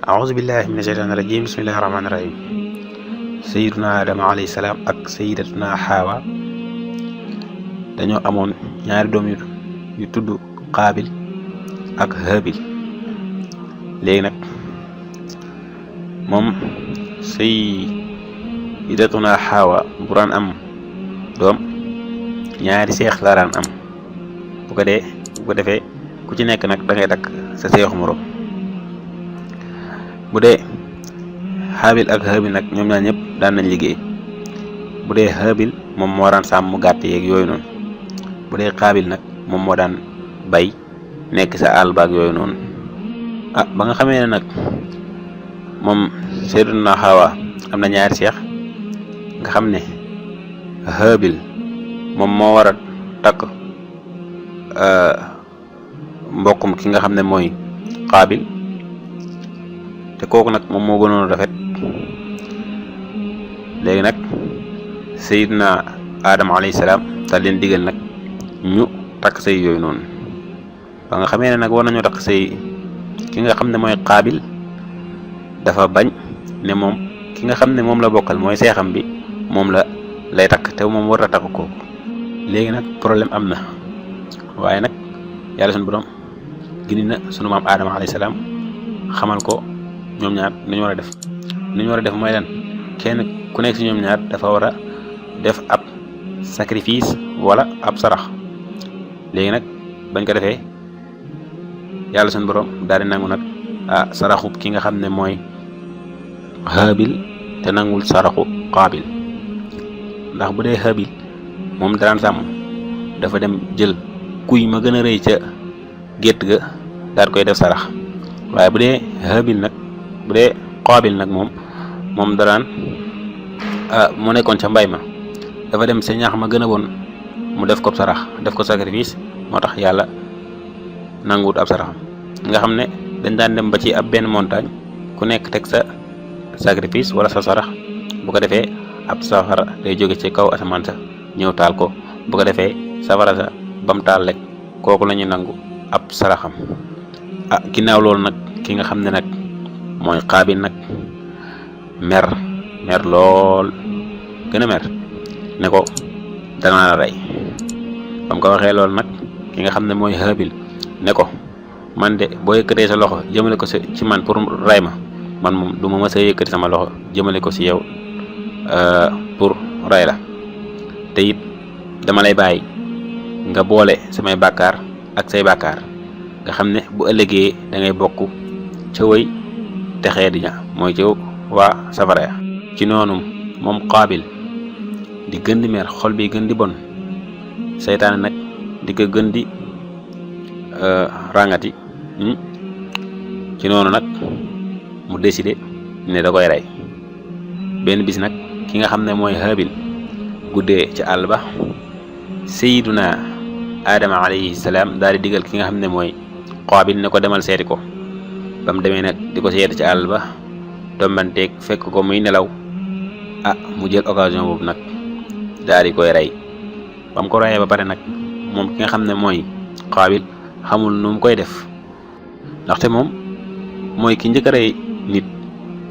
aouzu billahi mina sheytaani rajim bismillahi rahmaani rahim. Sayyiduna Adama alayhi salaam ak sayyidatuna Hawa dañoo amoon ñaari doom yu tudd Qaabil ak Haabil. léegi nag moom sayyidatuna Hawa bu daan am doom ñaari seex la daan am. bu ko defee ku ci nekk nag da ngay takk sa seexu morom. bu dee Haabil ak Haabil nag ñoom ñaar ñëpp daan nañ liggéey. bu dee Haabil moom moo daan sàmm gàtt yeeg yooyu noonu. bu dee Qaabil nag moom moo daan bay nekk sa àll baag yooyu noonu. ba nga xamee ne nag moom Sayyiduna Hawa am na ñaari seex nga xam ne Haabil moom moo war a takk mbokkum ki nga xam ne mooy Qaabil te kooku nag moom moo gënoon rafet. léegi nag Sayyidina Adama alayhi salaam daal leen digal nag ñu takk sëy yooyu noonu. ba nga xamee ne nag war nañoo takk sëy ki nga xam ne mooy Qaabil dafa bañ ne moom ki nga xam ne moom la bokkal mooy seexam bi moom lay takk te moom war a takk kooku. léegi nag problème am na waaye nag yàlla sunu borom gindi na sunu maam Adama alayhi salaam xamal ko ñoom ñaar nañu war a def mooy lan kenn ku nekk ci ñoom ñaar dafa war a def ab sacrifice wala ab sarax. léegi nag bañ ko defee yàlla sunu borom daal di nangu nag saraxu ki nga xam ne mooy Haabil te nangul saraxu Qaabil. ndax bu dee Haabil moom daan sàmm dafa dem jël kuy ma gën a rëy ca gétt ga daal koy def sarax. waaye bu dee Qaabil nag moom daraan mu nekkoon ca mbay ma dafa dem sa ñax ma gën a bon mu def ko sarax def ko sacrifice moo tax yàlla nanguwut ab saraxam. nga xam ne dañ daan dem ba ci ab benn montagne ku nekk teg sa sacrifice wala sa sarax bu ko defee ab safara day jóge ci kaw asamaan sa ñëw taal ko. bu ko defee safara sa bam taal rek kooku la ñu nangu ab saraxam. ginnaaw loolu nag ki nga xam ne nag mooy Qaabil nag mer lool gën a mer ne ko danaa la rey. bam ko waxee loolu nag ki nga xam ne mooy Haabil ne ko man de boo yëkkatee sa loxo jëmale ko ci man pour rey ma man moom du ma mës a yëkkati sama loxo jëmale ko ci yow pour rey la te it dama lay bàyyi nga boole samay bàkkaar ak say bàkkaar nga xam ne bu ëllëgee da ngay bokk ca way texee di ña mooy ca waa safara ya. ci noonu moom Qaabil di gën di mer xol bi gën di bon seytaane nag di ko gën di ràngati. ci noonu nag mu décidé ne da koy rey. benn bis nag ki nga xam ne mooy Haabil guddee ci àll ba Sayyiduna Adama alayhi salaam daal di digal ki nga xam ne mooy Qaabil ne ko demal seeti ko. ba mu demee nag di ko seeti ci àll ba tombanteeg fekk ko muy nelaw mu jël occasion boobu nag daal di koy rey. ba mu ko reyee ba pare nag moom ki nga xam ne mooy Qaabil xamul nu mu koy def ndaxte moom mooy ki njëkk a rey nit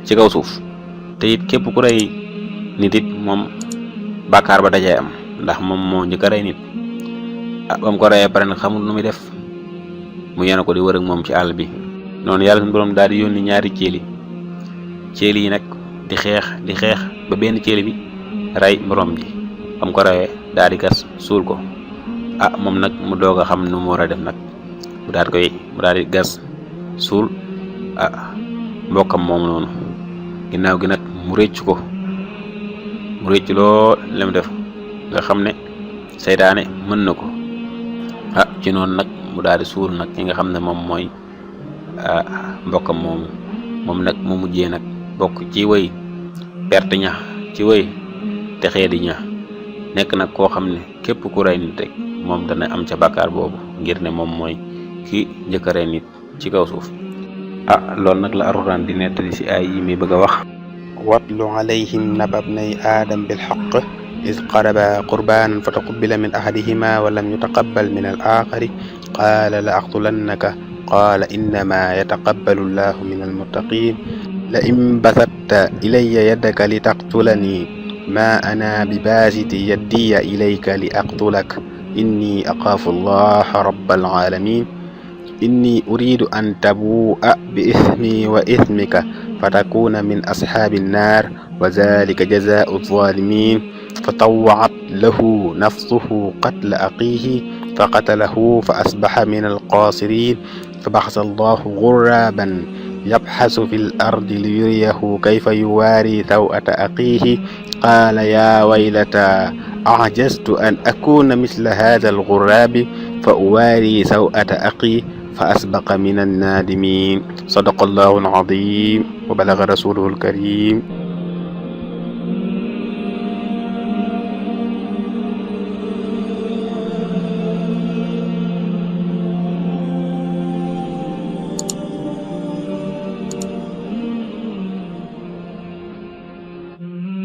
ci kaw suuf te it képp ku rey nit it moom bàkkaar ba dajee am ndax moom moo njëkk a rey nit. ba mu ko reyee pare nag xamul nu muy def mu yéene ko di wër ak moom ci àll bi. noonu yàlla suñu borom daal di yónni ñaari ceeli yi nag di xeex ba benn ceeli bi rey borom ji. ba mu ko reyee daal di gas suul ko. moom nag mu doog a xam nu mu war a def nag mu daal di gas suul mbokkam moom noonu. ginnaaw gi nag mu rëcc lool li mu def nga xam ne seytaane mën na ko. ci noonu nag mu daal di suul nag ki nga xam ne moom mooy mbokkam moom nag mu mujjee nag bokk ci way perte ña ci way texee di ña nekk nag koo xam ne képp ku rey nit rek moom dana am ca bàkkaar boobu ngir ne moom mooy ki njëkk a rey nit ci kaw suuf. loolu nag la Alxuraan di nettali ci ay yi mi bëgg a wax. watlu alayhim naba bnay aadam bilxaq iz qaraba qurbaanan fa taqubila min ahadihima wa lam yutaqabbal min al axari qaala la aqtulannaka قال إنما يتقبل الله من المتقين لئن بسطت إلي يدك لتقتلني ما أنا بباسط يدي إليك لأقتلك إني أخاف الله رب العالمين إني أريد أن تبوء بإثمي وإثمك فتكون من أصحاب النار وذلك جزاء الظالمين فطوعت له نفسه قتل أخيه فقتله فأصبح من الخاسرين فبعث الله غرابا يبحث في الأرض ليريه كيف يواري سوءة أخيه قال يا ويلتى أعجزت أن أكون مثل هذا الغراب فأواري سوءة أخي فأسبق من النادمين صدق الله العظيم وبلغ رسوله الكريم